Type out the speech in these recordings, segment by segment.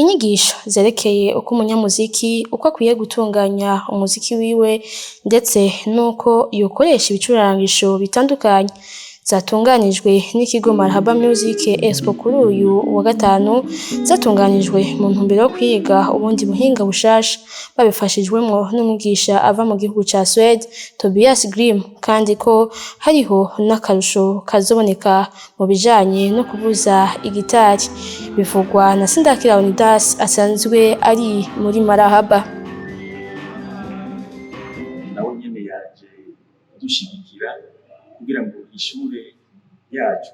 Inyigisho zerekeye uko umunyamuziki uko akwiye gutunganya umuziki wiwe, ndetse n'uko yokoresha ibicurangisho bitandukanye, zatunganijwe n'ikigo Marhaba Music Expo kuri uyu wa gatanu, zatunganijwe mu ntumbero yo kwiga ubundi buhinga bushasha, babifashijwemwo n'umwigisha ava mu gihugu ca Suède, Tobias Grimm, kandi ko hariho n'akarusho kazoboneka mu bijanye no kuvuza igitari, bivugwa na Sindakira Leonidas asanzwe ari muri Marahaba. Nawe nyene yaje kudushigikira kugira ngo ishure yacu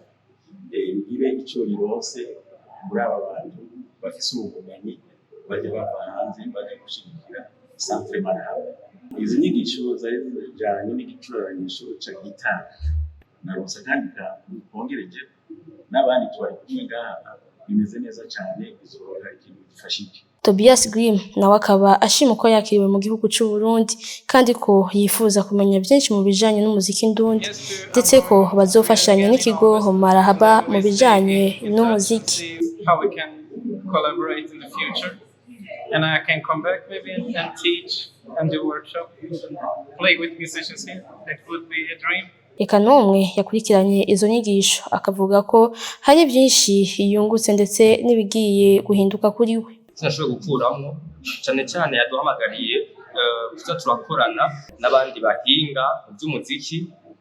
rigire ico rironse muri aba bantu bafise ubumenyi baje bava hanze, baje gushigikira Centre Marahaba. Izi nyigisho zari zijanye n'igicurarangisho ca gitari. Naronse akandi kantu kongereje n'abandi twari kumwe ngaha, bimeze neza cane, bizoronka ikintu bidufashije. Tobias Grimm nawe akaba ashima uko yakiriwe mu gihugu c'u Burundi, kandi ko yifuza kumenya vyinshi mu bijanye n'umuziki ndundi, ndetse ko bazofashanya n'ikigo Marahaba mu bijanye n'umuziki. How we can collaborate in the future. And I can come back maybe and teach and do workshop and play with musicians here. That would be a dream. Eka n'umwe yakurikiranye izo nyigisho akavuga ko hari vyinshi yungutse, ndetse n'ibigiye guhinduka kuri we. Sinashoboye gukuramwo cane cane yaduhamagariye kuza turakorana n'abandi bahinga mu vy'umuziki,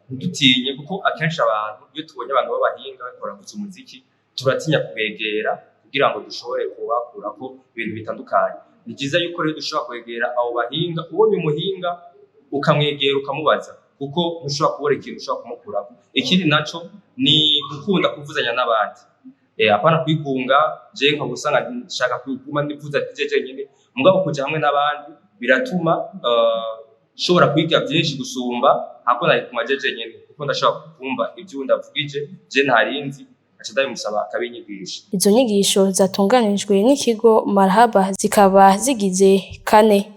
ntidutinye, kuko akenshi abantu, iyo tubonye abantu b'abahinga bakora mu vy'umuziki, turatinya kubegera kugira ngo dushobore kubakurako ibintu bitandukanye. Ni vyiza yuko rero dushobora kwegera abo bahinga. Ubonye umuhinga ukamwegera ukamubaza, kuko ntushobora kubura ikintu ushobora kumukurako. Ikindi naco ni gukunda kuvuzanya n'abandi, apana kwigunga. Je nka gusanga nshaka kuguma nivuza je jenyine, mugabo kuja hamwe n'abandi biratuma nshobora kwiga vyinshi gusumba hako nari kuguma je jenyene, kuko ndashobora kumva ivyo ndavugije je ntarinzi, aca ndabimusaba akabinyigisha. Izo nyigisho zatunganijwe n'ikigo Marhaba zikaba zigize kane.